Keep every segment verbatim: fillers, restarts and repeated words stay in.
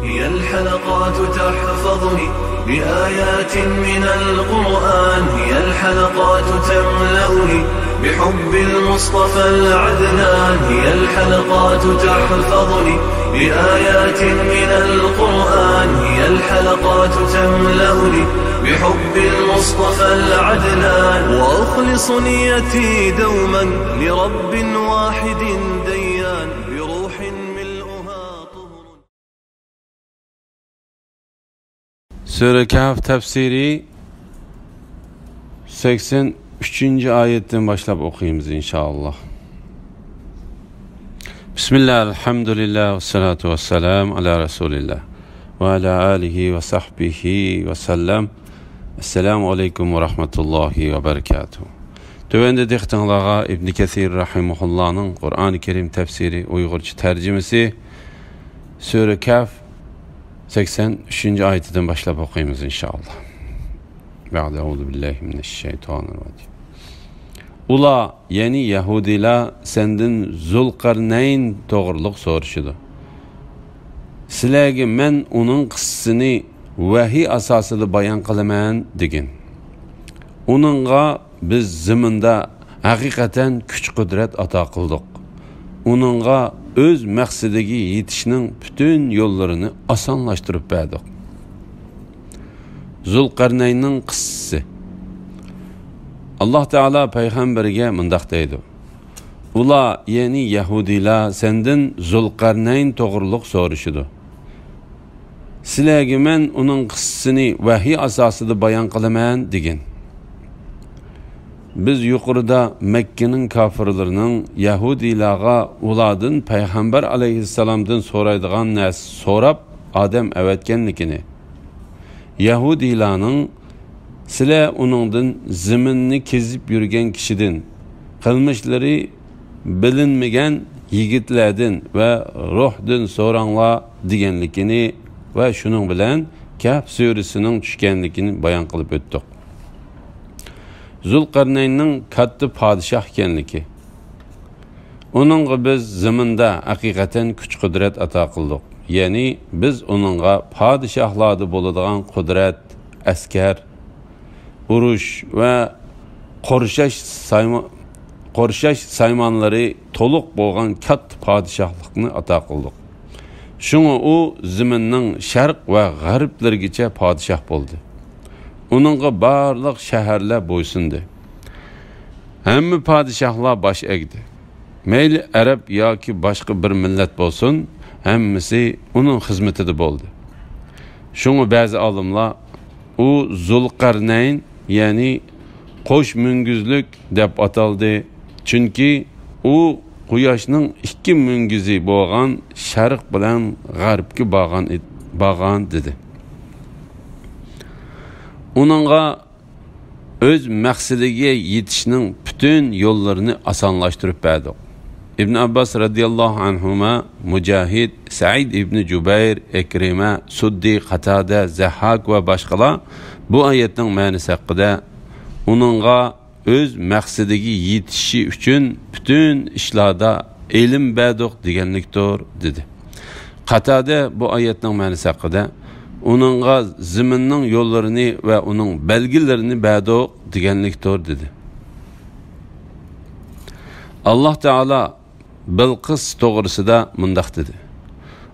هي الحلقات تحفظني بآيات من القرآن، هي الحلقات تملأني بحب المصطفى العدنان، هي الحلقات تحفظني بآيات من القرآن، هي الحلقات تملأني بحب المصطفى العدنان، وأخلص نيتي دوما لرب واحد ديان، بروح ملؤها طهر. سۈرە كەھف تەپسىرى سەكسەن ئۈچىنچى ئايەتتىن باشلاپ ئوقۇيمىز، ئىنشائاللا. بىسمىللا، ئەلھەمدۇلىللا، ۋەسسالاتۇ ۋەسسالامۇ ئالا رەسۇلىللا ۋە ئالا ئالىھى ۋە سەھبىھى ۋەسەللەم. ئەسسالامۇ ئەلەيكۇم ۋە رەھمەتۇللاھى ۋە بەرىكاتۇھ. تۆۋەندە دىققىتىڭلارغا ئىبنى كەسىر رەھىمەھۇللانىڭ قۇرئانى كەرىم تەپسىرى ئۇيغۇرچە تەرجىمىسى، سۈرە كەھف، سەكسەن ئۈچىنچى ئايىتىدىن باشلاپ ئوقۇيمىز، ئىنشائاللا. بەئدە، ئەئۇزۇ بىللاھى مىنەششەيتانىررەجىم. ئۇلار، يەنى يەھۇدىيلار سەندىن زۇلقەرنەين توغرۇلۇق سورىشىدۇ. سىلەرگە مەن ئۇنىڭ قىسسىسىنى ۋەھىي ئاساسىدا بايان قىلىمەن، دېگىن. ئۇنىڭغا بىز زېمىندا ھەقىقەتەن كۈچ-قۇدرەت ئاتا قىلدۇق. ئۇنىڭغا ئۆز مەقسىتىگە يېتىشنىڭ پۈتۈن يوللىرىنى ئاسانلاشتۇرۇپ بەردۇق. زۇلقەرنەيننىڭ قىسسىسى. ئاللاھ تائالا پەيغەمبىرىگە مۇنداق دەيدۇ: ئۇلار، يەنى يەھۇدىيلار سەندىن زۇلقەرنەين توغرۇلۇق سورىشىدۇ. سىلەرگە مەن ئۇنىڭ قىسسىسىنى ۋەھىي ئاساسىدا بايان قىلىمەن، دېگىن. بىز يۇقىرىدا مەككىنىڭ كاپىرلىرىنىڭ يەھۇدىيلارغا ئۇلاردىن پەيغەمبەر ئەلەيھىسسالامدىن سورايدىغان نەرسە سوراپ ئادەم ئەۋەتكەنلىكىنى، يەھۇدىيلارنىڭ سىلەر ئۇنىڭدىن زېمىننى كېزىپ يۈرگەن كىشىدىن، قىلمىشلىرى بىلىنمىگەن يىگىتلەردىن ۋە روھتىن سوراڭلار دېگەنلىكىنى ۋە شۇنىڭ بىلەن كەھف سۈرىسىنىڭ چۈشكەنلىكىنى بايان قىلىپ ئۆتتۇق. زۇلقەرنەيننىڭ كاتتا پادىشاھ ئىكەنلىكى. ئۇنىڭغا بىز زېمىندا ھەقىقەتەن كۈچ-قۇدرەت ئاتا قىلدۇق. يەنى بىز ئۇنىڭغا پادىشاھلاردا بولىدىغان قۇدرەت، ئەسكەر، ئۇرۇش ۋە قورشاش سايما-، قورشاش سايمانلىرى تولۇق بولغان كاتتا پادىشاھلىقنى ئاتا قىلدۇق. شۇڭا ئۇ زېمىننىڭ شەرق ۋە غەربلىرىگىچە پادىشاھ بولدى. ئۇنىڭغا بارلىق شەھەرلەر بويسۇندى. ھەممە پادىشاھلار باش ئەگدى. مەيلى ئەرەب ياكى باشقا بىر مىللەت بولسۇن، ھەممىسى ئۇنىڭ خىزمىتىدە بولدى. شۇڭا بەزى ئالىملار ئۇ زۇلقەرنەين، يەنى قوش مۈڭگۈزلۈك دەپ ئاتالدى، چۈنكى ئۇ قۇياشنىڭ ئىككى مۈڭگۈزى بولغان شەرق بىلەن غەربكە بارغان ئىد-، بارغان دېدى. ئۇنىڭغا ئۆز مەقسىتىگە يېتىشنىڭ پۈتۈن يوللىرىنى ئاسانلاشتۇرۇپ بەردۇق. ئىبن ئابباس رەزىياللاھۇ ئەنھۇما، مۇجاھىد، سەئىد ئىبن جۇبەير، ئىكرىمە، سۇددى، قاتادە، زەھھاك ۋە باشقىلار بۇ ئايەتنىڭ مەنىسى ھەققىدە، ئۇنىڭغا ئۆز مەقسىتىگە يېتىشى ئۈچۈن پۈتۈن ئىشلاردا ئىلىم بەردۇق دېگەنلىكتۇر، دېدى. قاتادە بۇ ئايەتنىڭ مەنىسى ھەققىدە، ئۇنىڭغا زېمىننىڭ يوللىرىنى ۋە ئۇنىڭ بەلگىلىرىنى بەردۇق دېگەنلىكتۇر، دېدى. ئاللاھ تائالا بىلقىس توغرىسىدا مۇنداق دېدى: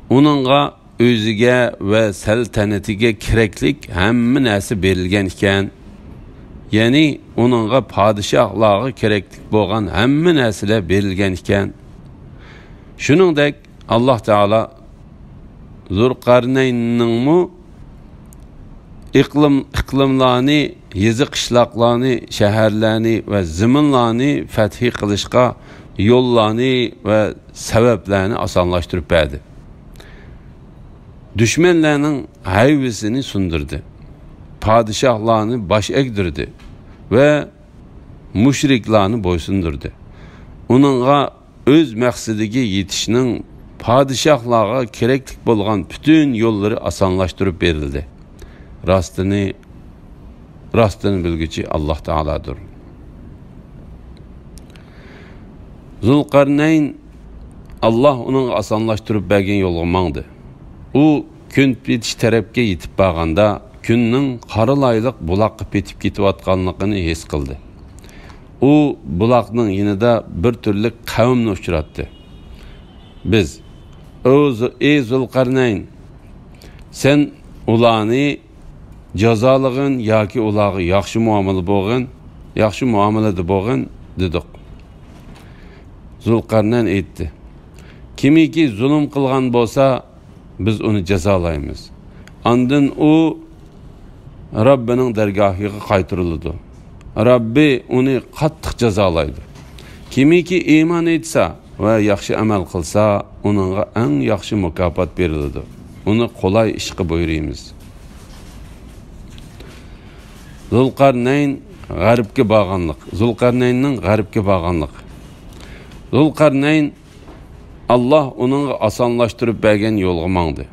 ئۇنىڭغا ئۆزىگە ۋە سەلتەنىتىگە كېرەكلىك ھەممە نەرسە بېرىلگەن ئىكەن. يەنى ئۇنىڭغا پادىشاھلارغا كېرەكلىك بولغان ھەممە نەرسىلەر بېرىلگەن ئىكەن. شۇنىڭدەك ئاللاھ تائالا زۇلقەرنەيننىڭمۇ ئىقلىم، ئىقلىملارنى، يېزا قىشلاقلارنى، شەھەرلەرنى ۋە زېمىنلارنى فەتھى قىلىشقا يوللارنى ۋە سەۋەبلەرنى ئاسانلاشتۇرۇپ بەردى. دۈشمەنلەرنىڭ ھەيۋىسىنى سۇندۇردى. پادىشاھلارنى باش ئەگدۈردى ۋە مۇشرىكلارنى بويسۇندۇردى. ئۇنىڭغا ئۆز مەقسىتىگە يېتىشنىڭ پادىشاھلارغا كېرەكلىك بولغان پۈتۈن يوللىرى ئاسانلاشتۇرۇپ بېرىلدى. راستىنى، راستىنى بىلگۈچى ئاللاھ تائالادۇر. زۇلقەرنەين، ئاللاھ ئۇنىڭغا ئاسانلاشتۇرۇپ بەرگەن يولغا ماڭدى. ئۇ كۈن پېتىش تەرەپكە يېتىپ بارغاندا، كۈننىڭ قارىلايلىق بۇلاققا پېتىپ كېتىۋاتقانلىقىنى ھېس قىلدى. ئۇ بۇلاقنىڭ يېنىدا بىر تۈرلۈك قەۋمنى ئۇچراتتى. بىز، ئۇ زۇ-، ئى زۇلقەرنەين، سەن ئۇلارنى جازالىغىن ياكى ئۇلارغا ياخشى مۇئامىلە بولغىن، ياخشى مۇئامىلىدە بولغىن، دېدۇق. زۇلقەرنەين ئېيتتى، كىمكى زۇلۇم قىلغان بولسا، بىز ئۇنى جازالايمىز. ئاندىن ئۇ رەببىنىڭ دەرگاھىغا قايتۇرۇلىدۇ. رەببى ئۇنى قاتتىق جازالايدۇ. كىمكى ئىمان ئېيتسا ۋە ياخشى ئەمەل قىلسا، ئۇنىڭغا ئەڭ ياخشى مۇكاپات بېرىلىدۇ. ئۇنى قولاي ئىشقا بۇيرۇيمىز. زۇلقەرنەين غەربكە بارغانلىق. زۇلقەرنەيننىڭ غەربكە بارغانلىقى. زۇلقەرنەين ئاللاھ ئۇنىڭغا ئاسانلاشتۇرۇپ بەرگەن يولغا ماڭدى.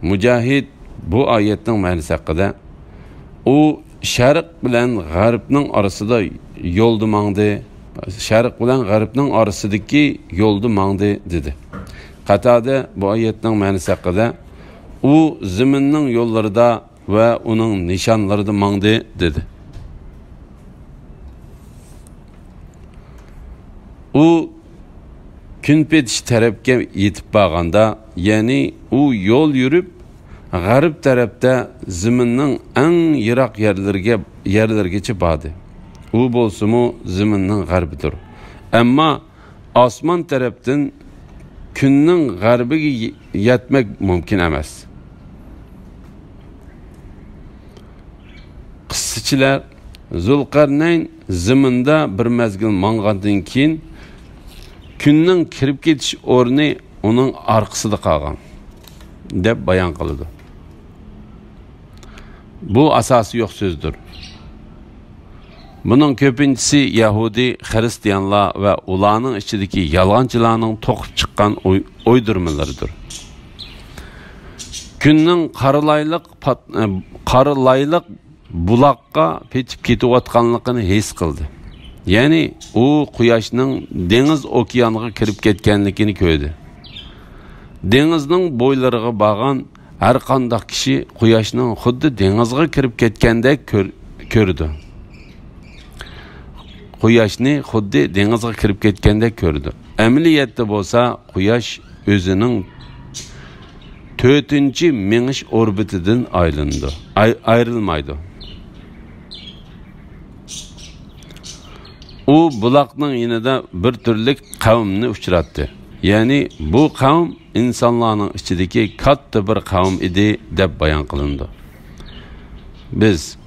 مۇجاھىد بۇ ئايەتنىڭ مەنىسى ھەققىدە، ئۇ شەرق بىلەن غەربنىڭ ئارىسىدا يولدا ماڭدى، شەرق بىلەن غەربنىڭ ئارىسىدىكى يولدا ماڭدى، دېدى. قاتادە بۇ ئايەتنىڭ مەنىسى ھەققىدە، ئۇ زېمىننىڭ يوللىرىدا ۋە ئۇنىڭ نىشانلىرىدا ماڭدى، دېدى. ئۇ كۈن پېتىش تەرەپكە يېتىپ بارغاندا، يەنى ئۇ يول يۈرۈپ، غەرب تەرەپتە زېمىننىڭ ئەڭ يىراق يەرلىرىگە، يەرلىرىگىچە باردى. ئۇ بولسىمۇ زېمىننىڭ غەربىدۇر. ئەمما ئاسمان تەرەپتىن كۈننىڭ غەربىگە يەتمەك مۇمكىن ئەمەس. قىسسىچىلەر، زۇلقەرنەين زېمىندا بىر مەزگىل ماڭغاندىن كېيىن، كۈننىڭ كىرىپ كېتىش ئورنى ئۇنىڭ ئارقىسىدا قالغان، دەپ بايان قىلىدۇ. بۇ ئاساسى يوق سۆزدۇر. بۇنىڭ كۆپىنچىسى يەھۇدىي، خىرىستىيانلار ۋە ئۇلارنىڭ ئىچىدىكى يالغانچىلارنىڭ توقۇپ چىققان ئوي-، ئويدۇرمىلىرىدۇر. كۈننىڭ قارىلايلىق پات-، ئە، قارىلايلىق بۇلاققا پېتىپ كېتىۋاتقانلىقىنى ھېس قىلدى. يەنى ئۇ قۇياشنىڭ دېڭىز ئوكيانغا كىرىپ كەتكەنلىكىنى كۆردى. دېڭىزنىڭ بويلىرىغا بارغان ھەر قانداق كىشى قۇياشنىڭ خۇددى دېڭىزغا كىرىپ كەتكەندەك كۆر-، كۆرىدۇ. قۇياشنى خۇددى دېڭىزغا كىرىپ كەتكەندەك كۆرىدۇ. ئەمەلىيەتتە بولسا، قۇياش ئۆزىنىڭ تۆتىنچى مېڭىش ئوربىتىدىن ئايلىنىدۇ، ئاي-، ئايرىلمايدۇ. ئۇ بۇلاقنىڭ يېنىدا بىر تۈرلۈك قەۋمنى ئۇچراتتى. يەنى بۇ قەۋم ئىنسانلارنىڭ ئىچىدىكى كاتتا بىر قەۋم ئىدى، دەپ بايان قىلىنىدۇ. بىز،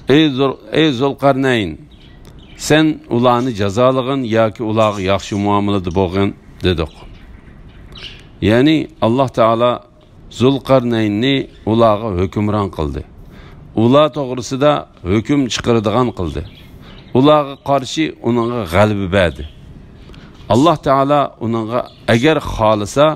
ئەي زۇل-، ئەي زۇلقەرنەين، سەن ئۇلارنى جازالىغىن ياكى ئۇلارغا ياخشى مۇئامىلىدە بولغىن، دېدۇق. يەنى ئاللاھ تائالا زۇلقەرنەيننى ئۇلارغا ھۆكۈمران قىلدى. ئۇلار توغرىسىدا ھۆكۈم چىقىرىدىغان قىلدى. ئۇلارغا قارشى ئۇنىڭغا غەلىبە بەردى. ئاللاھ تائالا ئۇنىڭغا ئەگەر خالىسا،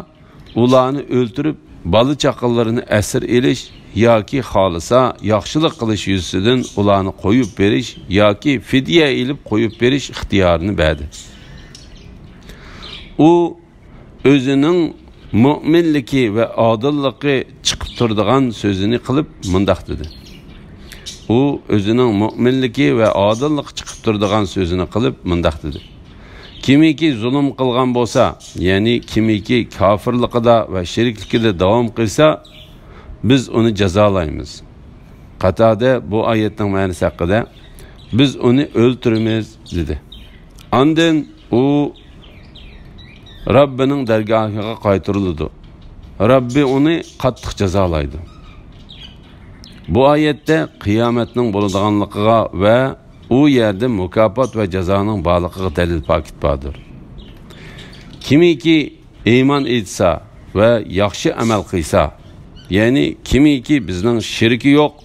ئۇلارنى ئۆلتۈرۈپ، بالا-چاقىلىرىنى ئەسىر ئېلىش ياكى خالىسا، ياخشىلىق قىلىش يۈزىسىدىن ئۇلارنى قويۇپ بېرىش ياكى فىدىيە ئېلىپ قويۇپ بېرىش ئىختىيارىنى بەردى. ئۇ ئۆزىنىڭ مۆمىنلىكى ۋە ئادىللىقى چىقىپ تۇرىدىغان سۆزىنى قىلىپ مۇنداق دېدى. ئۇ ئۆزىنىڭ مۆمىنلىكى ۋە ئادىللىقى چىقىپ تۇرىدىغان سۆزىنى قىلىپ مۇنداق دېدى. كىمكى زۇلۇم قىلغان بولسا، يەنى كىمكى كاپىرلىقىدا ۋە شېرىكلىكىدە داۋام قىلسا، بىز ئۇنى جازالايمىز. قاتادە بۇ ئايەتنىڭ مەنىسى ھەققىدە، بىز ئۇنى ئۆلتۈرىمىز، دېدى. ئاندىن ئۇ رەببىنىڭ دەرگاھىغا قايتۇرۇلىدۇ. رەببى ئۇنى قاتتىق جازالايدۇ. بۇ ئايەتتە قىيامەتنىڭ بولىدىغانلىقىغا ۋە ئۇ يەردە مۇكاپات ۋە جازانىڭ بارلىقىغا دەلىل پاكىت باردۇر. كىمكى ئىمان ئېيتسا ۋە ياخشى ئەمەل قىلسا، يەنى كىمكى بىزنىڭ شېرىكى يوق،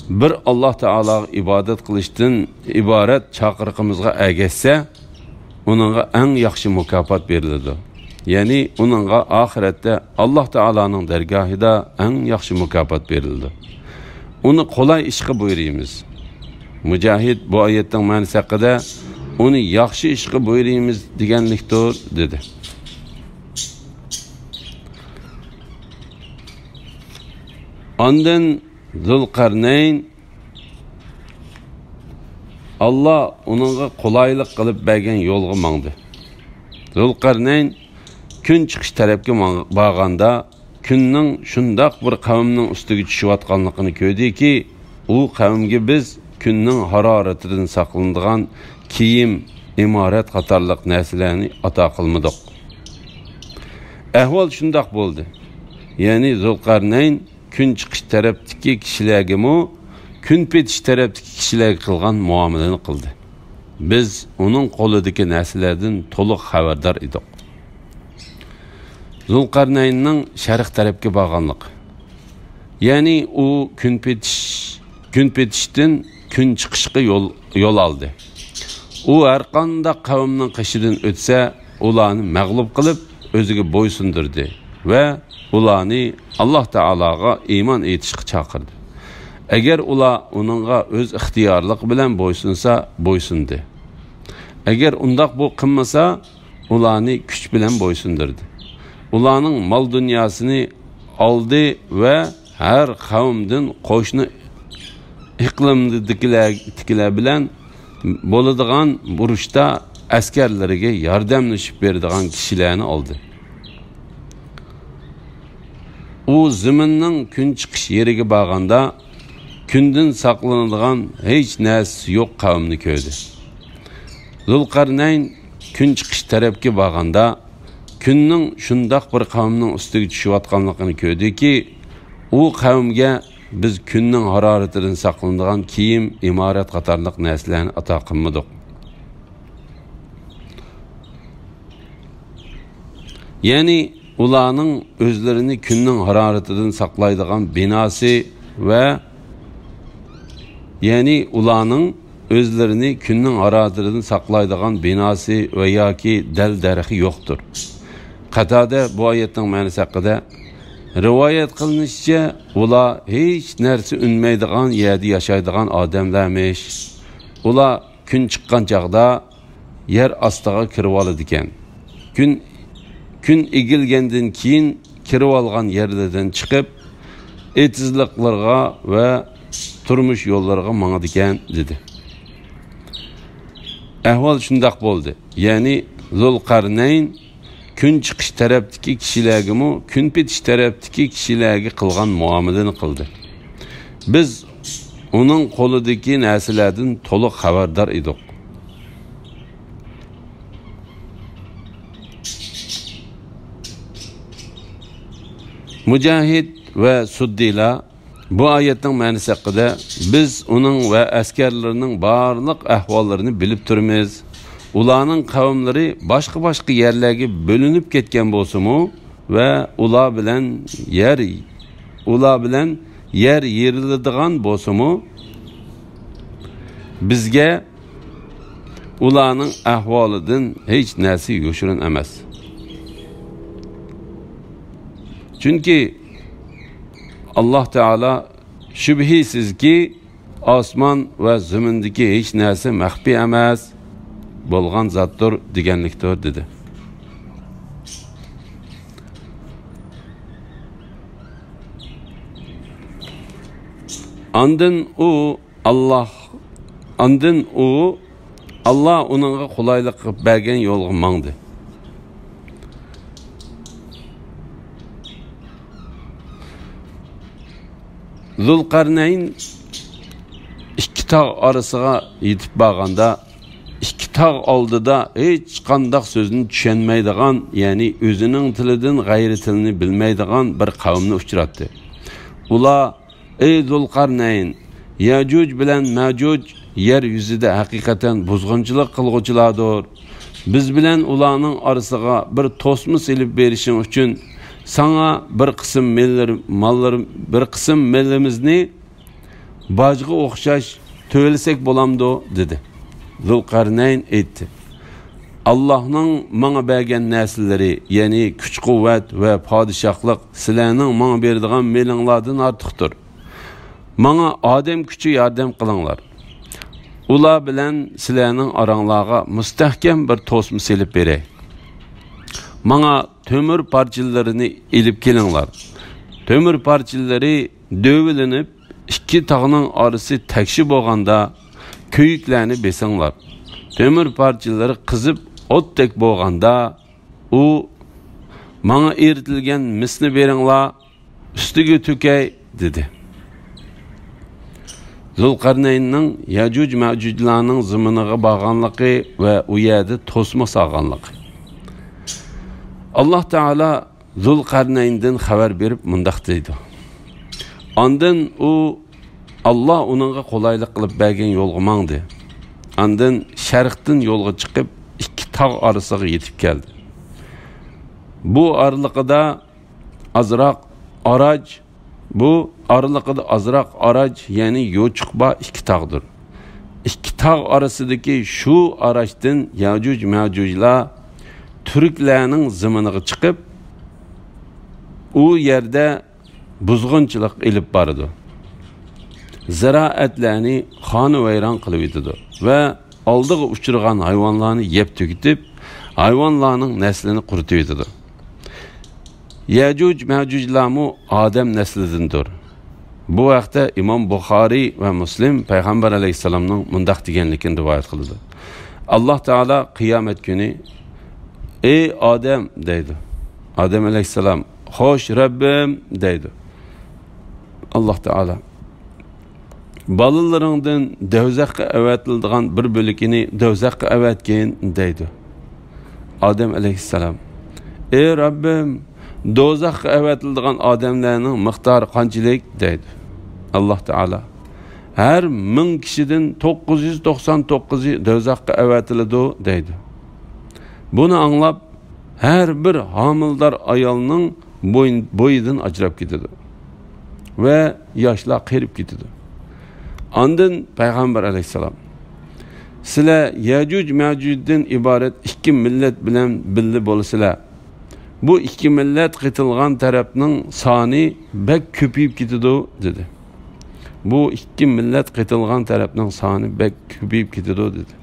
بىر ئاللاھ تائالاغا ئىبادەت قىلىشتىن ئىبارەت چاقىرىقىمىزغا ئەگەشسە، ئۇنىڭغا ئەڭ ياخشى مۇكاپات بېرىلىدۇ. يەنى ئۇنىڭغا ئاخىرەتتە ئاللاھ تائالانىڭ دەرگاھىدا ئەڭ ياخشى مۇكاپات بېرىلىدۇ. ئۇنى قولاي ئىشقا بۇيرۇيمىز. مۇجاھىد بۇ ئايەتنىڭ مەنىسى ھەققىدە، ئۇنى ياخشى ئىشقا بۇيرۇيمىز دېگەنلىكتۇر، دېدى. ئاندىن زۇلقەرنەين، ئاللا ئۇنىڭغا قولايلىق قىلىپ بەرگەن يولغا ماڭدى. زۇلقەرنەين كۈن چىقىش تەرەپكە ماڭ-، بارغاندا، كۈننىڭ شۇنداق بىر قەۋمنىڭ ئۈستىگە چۈشۈۋاتقانلىقىنى كۆردىكى، ئۇ قەۋمگە بىز كۈننىڭ ھارارىتىدىن ساقلىنىدىغان كىيىم، ئىمارەت قاتارلىق نەرسىلەرنى ئاتا قىلمىدۇق. ئەھۋال شۇنداق بولدى. يەنى زۇلقەرنەين كۈن چىقىش تەرەپتىكى كىشىلەرگىمۇ، كۈن پېتىش تەرەپتىكى كىشىلەرگە قىلغان مۇئامىلىنى قىلدى. بىز ئۇنىڭ قولىدىكى نەرسىلەردىن تولۇق خەۋەردار ئىدۇق. زۇلقەرنەيننىڭ شەرق تەرەپكە بارغانلىقى. يەنى ئۇ كۈن پېتىش، كۈن پېتىشتىن كۈن چىقىشقا يول، يول ئالدى. ئۇ ھەرقانداق قەۋمنىڭ قېشىدىن ئۆتسە، ئۇلارنى مەغلۇپ قىلىپ، ئۆزىگە بويسۇندۇردى ۋە ئۇلارنى ئاللا تائالاغا ئىمان ئېيتىشقا چاقىردى. ئەگەر ئۇلار ئۇنىڭغا ئۆز ئىختىيارلىقى بىلەن بويسۇنسا، بويسۇندى. ئەگەر ئۇنداق بو-، قىلمىسا، ئۇلارنى كۈچ بىلەن بويسۇندۇردى. ئۇلارنىڭ مال-دۇنياسىنى ئالدى ۋە ھەر قەۋمدىن قوشنا ئىقلىمدىكىلەر، دىكىلەر بىلەن بولىدىغان ئۇرۇشتا ئەسكەرلىرىگە ياردەملىشىپ بېرىدىغان كىشىلەرنى ئالدى. ئۇ زېمىننىڭ كۈن چىقىش يېرىگە بارغاندا، كۈندىن ساقلىنىدىغان ھېچ نەرسىسى يوق قەۋمنى كۆردى. زۇلقەرنەين كۈن چىقىش تەرەپكە بارغاندا، كۈننىڭ شۇنداق بىر قەۋمنىڭ ئۈستىگە چۈشۈۋاتقانلىقىنى كۆردىكى، ئۇ قەۋمگە بىز كۈننىڭ ھارارىتىدىن ساقلىنىدىغان كىيىم، ئىمارەت قاتارلىق نەرسىلەرنى ئاتا قىلمىدۇق. يەنى ئۇلارنىڭ ئۆزلىرىنى كۈننىڭ ھارارىتىدىن ساقلايدىغان بىناسى ۋە، يەنى ئۇلارنىڭ ئۆزلىرىنى كۈننىڭ ھارارىتىدىن ساقلايدىغان بىناسى ۋە ياكى دەل-دەرىخى يوقتۇر. قاتادە بۇ ئايەتنىڭ مەنىسى ھەققىدە، رىۋايەت قىلىنىشىچە، ئۇلار ھېچ نەرسە ئۈنمەيدىغان يەردە ياشايدىغان ئادەملەرمىش. ئۇلار كۈن چىققان چاغدا يەر ئاستىغا كىرىۋالىدىكەن. كۈن، كۈن ئېگىلگەندىن كېيىن كىرىۋالغان يەرلىرىدىن چىقىپ، ئېتىزلىقلىرىغا ۋە تۇرمۇش يوللىرىغا ماڭىدىكەن، دېدى. ئەھۋال شۇنداق بولدى. يەنى زۇلقەرنەين كۈن چىقىش تەرەپتىكى كىشىلەرگىمۇ، كۈن پېتىش تەرەپتىكى كىشىلەرگە قىلغان مۇئامىلىنى قىلدى. بىز ئۇنىڭ قولىدىكى نەرسىلەردىن تولۇق خەۋەردار ئىدۇق. مۇجاھىد ۋە سۇددىلار بۇ ئايەتنىڭ مەنىسى ھەققىدە، بىز ئۇنىڭ ۋە ئەسكەرلىرىنىڭ بارلىق ئەھۋاللىرىنى بىلىپ تۇرىمىز. ئۇلارنىڭ قەۋملىرى باشقا-باشقا يەرلەرگە بۆلۈنۈپ كەتكەن بولسىمۇ ۋە ئۇلار بىلەن يەر، ئۇلار بىلەن يەر يېرىلىدىغان بولسىمۇ، بىزگە ئۇلارنىڭ ئەھۋالىدىن ھېچ نەرسە يوشۇرۇن ئەمەس. چۈنكى ئاللاھ تائالا شۈبھىسىزكى، ئاسمان ۋە زېمىندىكى ھېچ نەرسە مەخپىي ئەمەس، بولغان زاتتۇر دېگەنلىكتۇر، دېدى. ئاندىن ئۇ ئاللاھ، ئاندىن ئۇ، ئاللاھ ئۇنىڭغا قولايلىق قىلىپ بەرگەن يولغا ماڭدى. زۇلقەرنەين ئىككى تاغ ئارىسىغا يېتىپ بارغاندا، ئىككى تاغ ئالدىدا ھېچقانداق سۆزنى چۈشەنمەيدىغان، يەنى ئۆزىنىڭ تىلىدىن غەيرىي تىلنى بىلمەيدىغان بىر قەۋمنى ئۇچراتتى. ئۇلار، ئەي زۇلقەرنەين، يەجۇج بىلەن مەجۇج يەر يۈزىدە ھەقىقەتەن بۇزغۇنچىلىق قىلغۇچىلاردۇر. بىز بىلەن ئۇلارنىڭ ئارىسىغا بىر توسما سېلىپ بېرىشىڭ ئۈچۈن ساڭا بىر قىسىم مېللىرى-، ماللىرى-، بىر قىسىم مېلىمىزنى باجغا ئوخشاش تۆلىسەك بولامدۇ؟ دېدى. زۇلقەرنەين ئېيتتى، ئاللاھنىڭ ماڭا بەرگەن نەرسىلىرى، يەنى كۈچ-قۇۋۋەت ۋە پادىشاھلىق سىلەرنىڭ ماڭا بېرىدىغان مېلىڭلاردىن ئارتۇقتۇر. ماڭا ئادەم كۈچى ياردەم قىلىڭلار. ئۇلار بىلەن سىلەرنىڭ ئاراڭلارغا مۇستەھكەم بىر توسما سېلىپ بېرەي. ماڭا تۆمۈر پارچىلىرىنى ئېلىپ كېلىڭلار. تۆمۈر پارچىلىرى دۆۋىلىنىپ، ئىككى تاغنىڭ ئارىسى تەكشى بولغاندا، كۆيۈكلەرنى بېسىڭلار. تۆمۈر پارچىلىرى قىزىپ، ئوتتەك بولغاندا، ئۇ، «ماڭا ئېرىتىلگەن مىسنى بېرىڭلار، ئۈستىگە تۆكەي» دېدى. زۇلقەرنەيننىڭ يەجۇج مەجۇجلارنىڭ زېمىنىغا بارغانلىقى ۋە ئۇ يەردە توسما سالغانلىقى. ئاللاھ تائالا زۇلقەرنەيندىن خەۋەر بېرىپ مۇنداق دەيدۇ: ئاندىن ئۇ، ئاللاھ ئۇنىڭغا قولايلىق قىلىپ بەرگەن يولغا ماڭدى. ئاندىن شەرقتىن يولغا چىقىپ، ئىككى تاغ ئارىسىغا يېتىپ كەلدى. بۇ ئارىلىقىدا ئازراق ئاراج، بۇ ئارىلىقىدا ئازراق ئاراج، يەنى يوچۇق بار ئىككى تاغدۇر. ئىككى تاغ ئارىسىدىكى شۇ ئاراجدىن يەجۇج مەجۇجلار تۈركلەرنىڭ زېمىنىغا چىقىپ، ئۇ يەردە بۇزغۇنچىلىق ئېلىپ بارىدۇ. زىرائەتلەرنى خانىۋەيران قىلىۋېتىدۇ ۋە ئالدىغا ئۇچرىغان ھايۋانلارنى يەپ تۈگىتىپ، ھايۋانلارنىڭ نەسلىنى قۇرۇتۇۋېتىدۇ. يەجۇج مەجۇجلارمۇ ئادەم نەسلىدىندۇر. بۇ ھەقتە ئىمام بۇخارىي ۋە مۇسلىم پەيغەمبەر ئەلەيھىسسالامنىڭ مۇنداق دېگەنلىكىنى رىۋايەت قىلىدۇ: ئاللاھ تائالا قىيامەت كۈنى، «ئەي ئادەم» دەيدۇ. ئادەم ئەلەيھىسسالام، «خوش، رەببىم» دەيدۇ. ئاللاھ تائالا، «بالىلىرىڭدىن دوزاخقا ئەۋەتىلىدىغان بىر بۆلىكىنى دوزاخقا ئەۋەتكىن» دەيدۇ. ئادەم ئەلەيھىسسالام، «ئەي رەببىم، دوزاخقا ئەۋەتىلىدىغان ئادەملەرنىڭ مىقدارى قانچىلىك؟» دەيدۇ. ئاللاھ تائالا، «ھەر مىڭ كىشىدىن توققۇز يۈز توقسان توققۇزى دوزاخقا ئەۋەتىلىدۇ» دەيدۇ. بۇنى ئاڭلاپ، ھەر بىر ھامىلىدار ئايالنىڭ بويۇن-، بويىدىن ئاجراپ كېتىدۇ ۋە ياشلار قېرىپ كېتىدۇ. ئاندىن پەيغەمبەر ئەلەيھىسسالام، «سىلەر يەجۇج مەجۇجدىن ئىبارەت ئىككى مىللەت بىلەن بىللە بولىسىلەر. بۇ ئىككى مىللەت قېتىلغان تەرەپنىڭ سانى بەك كۆپىيىپ كېتىدۇ» دېدى. «بۇ ئىككى مىللەت قېتىلغان تەرەپنىڭ سانى بەك كۆپىيىپ كېتىدۇ» دېدى.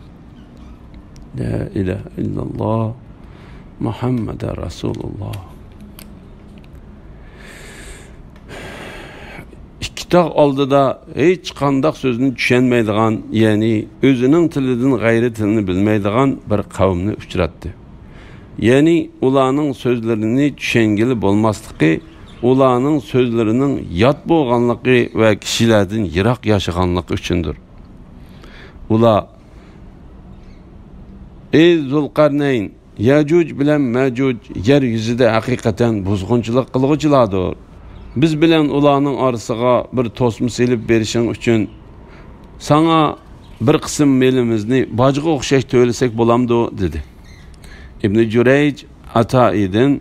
لا ئىلاھە ئىللاللاھ، مۇھەممەدە رەسۇلۇللاھ. ئىككى تاغ ئالدىدا ھېچقانداق سۆزنى چۈشەنمەيدىغان، يەنى ئۆزىنىڭ تىلىدىن غەيرىي تىلنى بىلمەيدىغان بىر قەۋمنى ئۇچراتتى. يەنى ئۇلارنىڭ سۆزلىرىنى چۈشەنگىلى بولماسلىقى، ئۇلارنىڭ سۆزلىرىنىڭ يات بولغانلىقى ۋە كىشىلەردىن يىراق ياشىغانلىقى ئۈچۈندۇر. ئۇلار، ئەي زۇلقەرنەين، يەجۇج بىلەن مەجۇج يەر يۈزىدە ھەقىقەتەن بۇزغۇنچىلىق قىلغۇچىلاردۇر. بىز بىلەن ئۇلارنىڭ ئارىسىغا بىر توسما سېلىپ بېرىشىڭ ئۈچۈن ساڭا بىر قىسىم مېلىمىزنى باجغا ئوخشاش تۆلىسەك بولامدۇ؟ دېدى. ئىبنى جۇرەيج ئاتائىدىن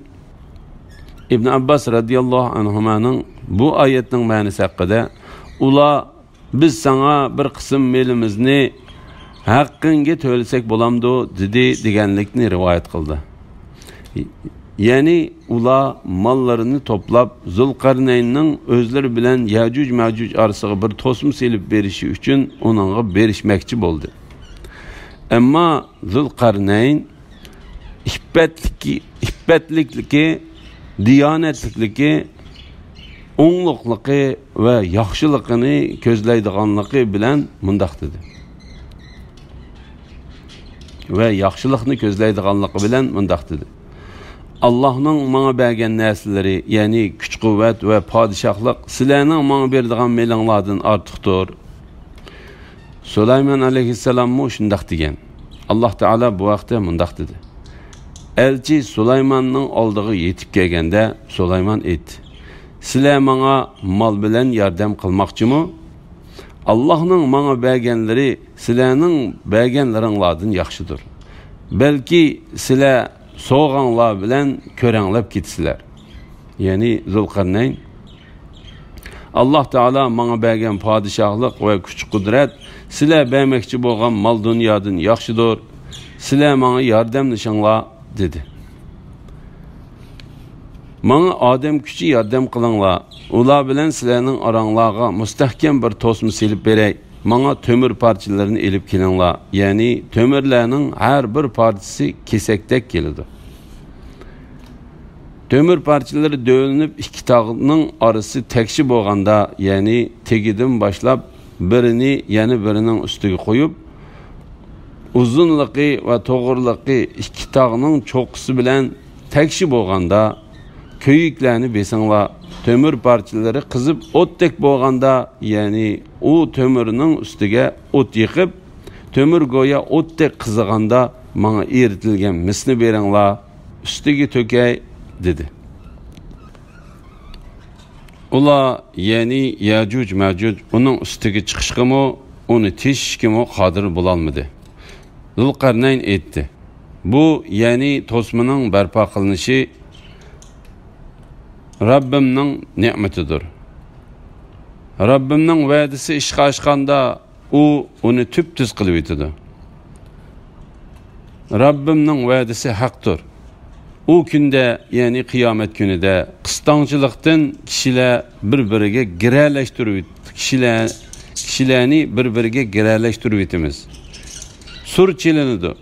ئىبن ئابباس رەزىياللاھۇ ئەنھۇمانىڭ بۇ ئايەتنىڭ مەنىسى ھەققىدە، ئۇلار، «بىز ساڭا بىر قىسىم مېلىمىزنى ھەققىڭگە تۆلىسەك بولامدۇ؟» دېدى، دېگەنلىكنى رىۋايەت قىلدى. يەنى ئۇلار ماللىرىنى توپلاپ، زۇلقەرنەيننىڭ ئۆزلىرى بىلەن يەجۇج مەجۇج ئارىسىغا بىر توسما سېلىپ بېرىشى ئۈچۈن ئۇنىڭغا بېرىشمەكچى بولدى. ئەمما زۇلقەرنەين ئىپپەتلىكى، ئىپپەتلىكلىكى، دىيانەتلىكلىكى، ئوڭلۇقلۇقى ۋە ياخشىلىقىنى كۆزلەيدىغانلىقى بىلەن مۇنداق دېدى. ۋە ياخشىلىقنى كۆزلەيدىغانلىقى بىلەن مۇنداق دېدى: «ئاللاھنىڭ ماڭا بەرگەن نەرسىلىرى، يەنى كۈچ-قۇۋۋەت ۋە پادىشاھلىق سىلەرنىڭ ماڭا بېرىدىغان مېلىڭلاردىن ئارتۇقتۇر.» سۇلايمان ئەلەيھىسسالاممۇ شۇنداق دېگەن. ئاللاھ تائالا بۇ ھەقتە مۇنداق دېدى: ئەلچى سۇلايماننىڭ ئالدىغا يېتىپ كەلگەندە، سۇلايمان ئېيتتى: «سىلەر ماڭا مال بىلەن ياردەم قىلماقچىمۇ؟ ئاللاھنىڭ ماڭا بەرگەنلىرى سىلەرنىڭ بەرگەنلىرىڭلاردىن ياخشىدۇر. بەلكى سىلەر سوغاڭلار بىلەن كۆرەڭلەپ كېتىسىلەر.» يەنى زۇلقەرنەين، «ئاللاھ تائالا ماڭا بەرگەن پادىشاھلىق ۋە كۈچ-قۇدرەت سىلەر بەرمەكچى بولغان مال-دۇنيادىن ياخشىدۇر. سىلەر ماڭا ياردەملىشىڭلار» دېدى. «ماڭا ئادەم كۈچى ياردەم قىلىڭلار. ئۇلار بىلەن سىلەرنىڭ ئاراڭلارغا مۇستەھكەم بىر توسما سېلىپ بېرەي. ماڭا تۆمۈر پارچىلىرىنى ئېلىپ كېلىڭلار.» يەنى تۆمۈرلەرنىڭ ھەر بىر پارچىسى كېسەكتەك كېلىدۇ. تۆمۈر پارچىلىرى دۆۋىلىنىپ، ئىككى تاغنىڭ ئارىسى تەكشى بولغاندا، يەنى تېگىدىن باشلاپ بىرىنى يەنە بىرىنىڭ ئۈستىگە قويۇپ، ئۇزۇنلۇقى ۋە توغرىلىقى ئىككى تاغنىڭ چوققىسى بىلەن تەكشى بولغاندا، كۆيۈكلەرنى بېسىڭلار. تۆمۈر پارچىلىرى قىزىپ ئوتتەك بولغاندا، يەنى ئۇ تۆمۈرنىڭ ئۈستىگە ئوت يېقىپ، تۆمۈر گويا ئوتتەك قىزىغاندا، ماڭا ئېرىتىلگەن مىسنى بېرىڭلار، ئۈستىگە تۆكەي، دېدى. ئۇلار، يەنى يەجۇج مەجۇج ئۇنىڭ ئۈستىگە چىقىشقىمۇ، ئۇنى تېشىشكىمۇ قادىر بولالمىدى. زۇلقەرنەين ئېيتتى: بۇ، يەنى توسمىنىڭ بەرپا قىلىنىشى رەببىمنىڭ نېمىتىدۇر. رەببىمنىڭ ۋەدىسى ئىشقا ئاشقاندا، ئۇ ئۇنى تۈپتۈز قىلىۋېتىدۇ. رەببىمنىڭ ۋەدىسى ھەقتۇر. ئۇ كۈندە، يەنى قىيامەت كۈنىدە، قىستاڭچىلىقتىن كىشىلەر بىر-بىرىگە گىرەلەشتۈرۈۋېت-، كىشىلەر، كىشىلەرنى بىر-بىرىگە گىرەلەشتۈرۈۋېتىمىز. سۇر چېلىنىدۇ.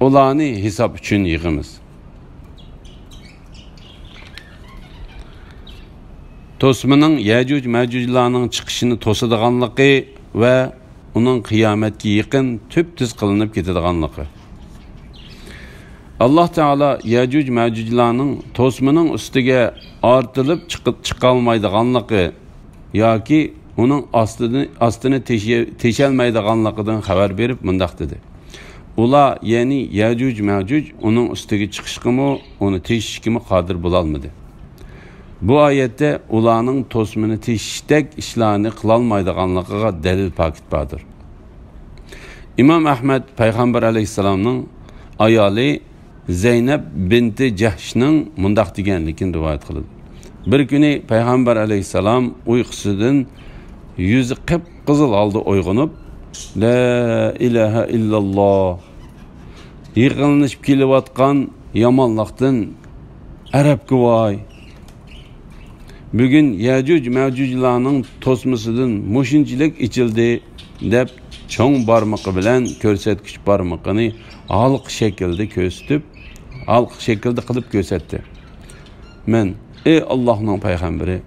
ئۇلارنى ھېساب ئۈچۈن يىغىمىز. توسمىنىڭ يەجۇج مەجۇجلارنىڭ چىقىشىنى توسىدىغانلىقى ۋە ئۇنىڭ قىيامەتكە يېقىن تۈپتۈز قىلىنىپ كېتىدىغانلىقى. ئاللاھ تائالا يەجۇج مەجۇجلارنىڭ توسمىنىڭ ئۈستىگە ئارتىلىپ چىقىپ چىقالمايدىغانلىقى ياكى ئۇنىڭ ئاستىنى، ئاستىنى تېشى-، تېشەلمەيدىغانلىقىدىن خەۋەر بېرىپ مۇنداق دېدى: ئۇلار، يەنى يەجۇج مەجۇج ئۇنىڭ ئۈستىگە چىقىشقىمۇ، ئۇنى تېشىشكىمۇ قادىر بولالمىدى. بۇ ئايەتتە ئۇلارنىڭ توسمىنى تېشىشتەك ئىشلارنى قىلالمايدىغانلىقىغا دەلىل پاكىت باردۇر. ئىمام ئەھمەد پەيغەمبەر ئەلەيھىسسالامنىڭ ئايالى زەينەپ بىنتى جەھشنىڭ مۇنداق دېگەنلىكىنى رىۋايەت قىلىدۇ: بىر كۈنى پەيغەمبەر ئەلەيھىسسالام ئۇيقۇسىدىن يۈزى قىپقىزىل ھالدا ئويغىنىپ، لا ئىلاھە ئىللاللا، يېقىنلىشىپ كېلىۋاتقان يامانلىقتىن ئەرەبكە ۋاي! بۈگۈن يەجۇج مەجۇجلارنىڭ توسمىسىدىن مۇشۇنچىلىك ئېچىلدى، دەپ چوڭ بارمىقى بىلەن كۆرسەتكۈچ بارمىقىنى ھالقا شەكلىدە كۆرسىتىپ، ھالقا شەكلىدە قىلىپ كۆرسەتتى. مەن، ئى ئاللاھنىڭ پەيغەمبىرى،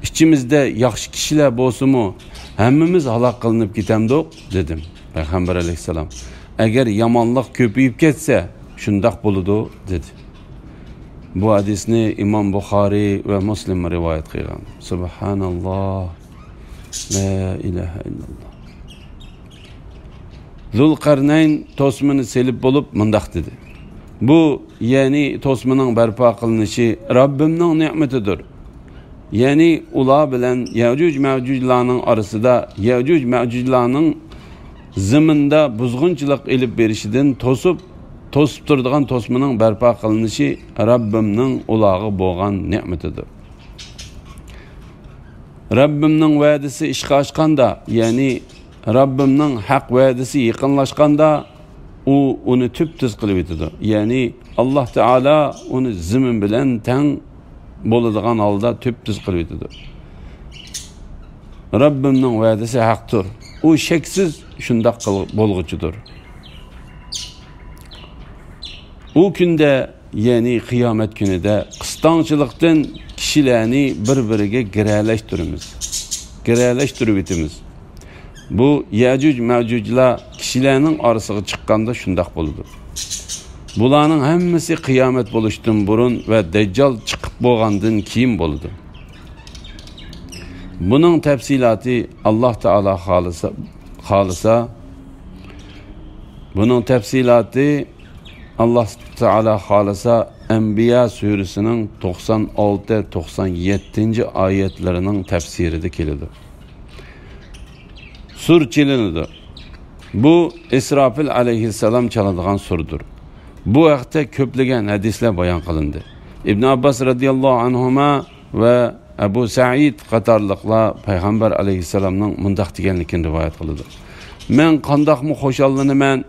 ئىچىمىزدە ياخشى كىشىلەر بولسىمۇ، ھەممىمىز ھالاك قىلىنىپ كېتەمدۇق؟ دېدىم. پەيغەمبەر ئەلەيھىسسالام، ئەگەر يامانلىق كۆپىيىپ كەتسە، شۇنداق بولىدۇ، دېدى. بۇ ھەدىسنى ئىمام بۇخارىي ۋە مۇسلىم رىۋايەت قىلغان. سۇبھاناللاھ. لا ئىلاھە ئىللاللاھ. زۇلقەرنەين توسمىنى سېلىپ بولۇپ مۇنداق دېدى: بۇ، يەنى توسمىنىڭ بەرپا قىلىنىشى رەببىمنىڭ نېمىتىدۇر. يەنى ئۇلار بىلەن يەجۇج مەجۇجلارنىڭ ئارىسىدا يەجۇج مەجۇجلارنىڭ زېمىندا بۇزغۇنچىلىق ئېلىپ بېرىشىدىن توسۇپ، توسۇپ تۇرىدىغان توسمىنىڭ بەرپا قىلىنىشى رەببىمنىڭ ئۇلارغا بولغان نېمىتىدۇر. رەببىمنىڭ ۋەدىسى ئىشقا ئاشقاندا، يەنى رەببىمنىڭ ھەق ۋەدىسى يېقىنلاشقاندا، ئۇ ئۇنى تۈپتۈز قىلىۋېتىدۇ. يەنى ئاللاھ تائالا ئۇنى زېمىن بىلەن تەڭ بولىدىغان ھالدا تۈپتۈز قىلىۋېتىدۇ. رەببىمنىڭ ۋەدىسى ھەقتۇر. ئۇ شەكسىز شۇنداق قىل-، بولغۇچىدۇر. ئۇ كۈندە، يەنى قىيامەت كۈنىدە قىستاڭچىلىقتىن كىشىلەرنى بىر-بىرىگە گىرەلەشتۈرىمىز، گىرەلەشتۈرۈۋېتىمىز. بۇ يەجۇج مەجۇجلار كىشىلەرنىڭ ئارىسىغا چىققاندا شۇنداق بولىدۇ. بۇلارنىڭ ھەممىسى قىيامەت بولۇشتىن بۇرۇن ۋە دەججال چىقىپ بولغاندىن كېيىن بولىدۇ. بۇنىڭ تەپسىلاتى ئاللاھ تائالا خالىسا، خالىسا، بۇنىڭ تەپسىلاتى ئاللاھ تائالا خالىسا، ئەنبىيا سۈرىسىنىڭ توقسان ئالتە، توقسان يەتتىنچى ئايەتلىرىنىڭ تەپسىرىدە كېلىدۇ. سۇر چېلىنىدۇ. بۇ ئىسراپىل ئەلەيھىسسالام چالىدىغان سۇردۇر. بۇ ھەقتە كۆپلىگەن ھەدىسلەر بايان قىلىندى. ئىبن ئابباس رەزىياللاھۇ ئەنھۇما ۋە ئەبۇ سەئىد قاتارلىقلار پەيغەمبەر ئەلەيھىسسالامنىڭ مۇنداق دېگەنلىكىنى رىۋايەت قىلىدۇ: مەن قانداقمۇ خۇشاللىنىمەن!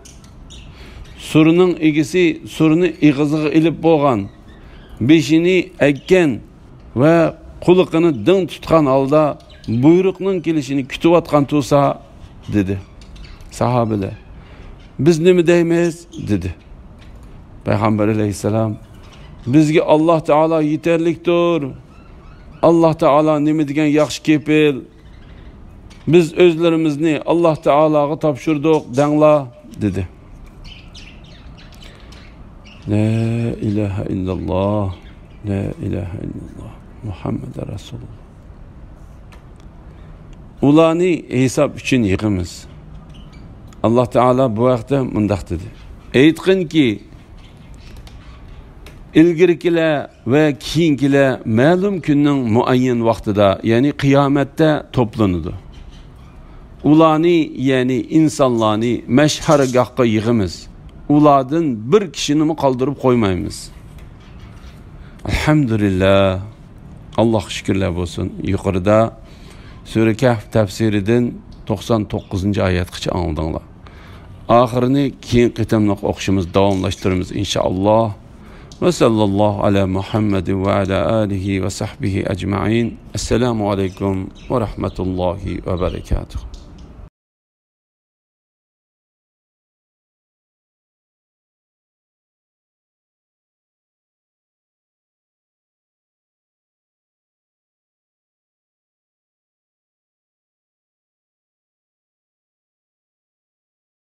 سۇرنىڭ ئىگىسى سۇرنى ئېغىزىغا ئېلىپ بولغان، بېشىنى ئەگكەن ۋە قۇلىقىنى دىڭ تۇتقان ھالدا بۇيرۇقنىڭ كېلىشىنى كۈتۈۋاتقان تۇرسا، دېدى. ساھابىلەر، بىز نېمە دەيمىز؟ دېدى. پەيغەمبەر ئەلەيھىسسالام، بىزگە ئاللاھ تائالا يېتەرلىكتۇر. ئاللاھ تائالا نېمە دېگەن ياخشى كېپىل. بىز ئۆزلىرىمىزنى ئاللاھ تائالاغا تاپشۇردۇق دەڭلار، دېدى. لا ئىلاھە ئىللاللاھ، لا ئىلاھە ئىللاللاھ، مۇھەممەد رەسۇلۇللاھ. ئۇلارنى ھېساب ئۈچۈن يىغىمىز. ئاللاھ تائالا بۇ ھەقتە مۇنداق دېدى: ئېيتقىنكى، ئىلگىرىكىلەر ۋە كېيىنكىلەر مەلۇم كۈننىڭ مۇئەييەن ۋاقتىدا، يەنى قىيامەتتە توپلىنىدۇ. ئۇلارنى، يەنى ئىنسانلارنى مەشھەرگاھقا يىغىمىز. ئۇلاردىن بىر كىشىنىمۇ قالدۇرۇپ قويمايمىز. ئەلھەمدۇلىللاھ. ئاللاھقا شۈكۈرلەر بولسۇن. يۇقىرىدا سۈرە كەھف تەپسىرىدىن توقسان توققۇزىنچى ئايەتكىچە ئاڭلىدىڭلار. ئاخىرىنى كېيىنكى قېتىملىق ئوقۇشىمىز، داۋاملاشتۇرىمىز، ئىنشائاللاھ. ۋە سەللەللاھۇ ئەلا مۇھەممەدىن ۋە ئەلا ئالىھى ۋە سەھبىھى ئەجمەئىن. ئەسسالامۇ ئەلەيكۇم ۋە رەھمەتۇللاھى ۋە بەرەكاتۇھ.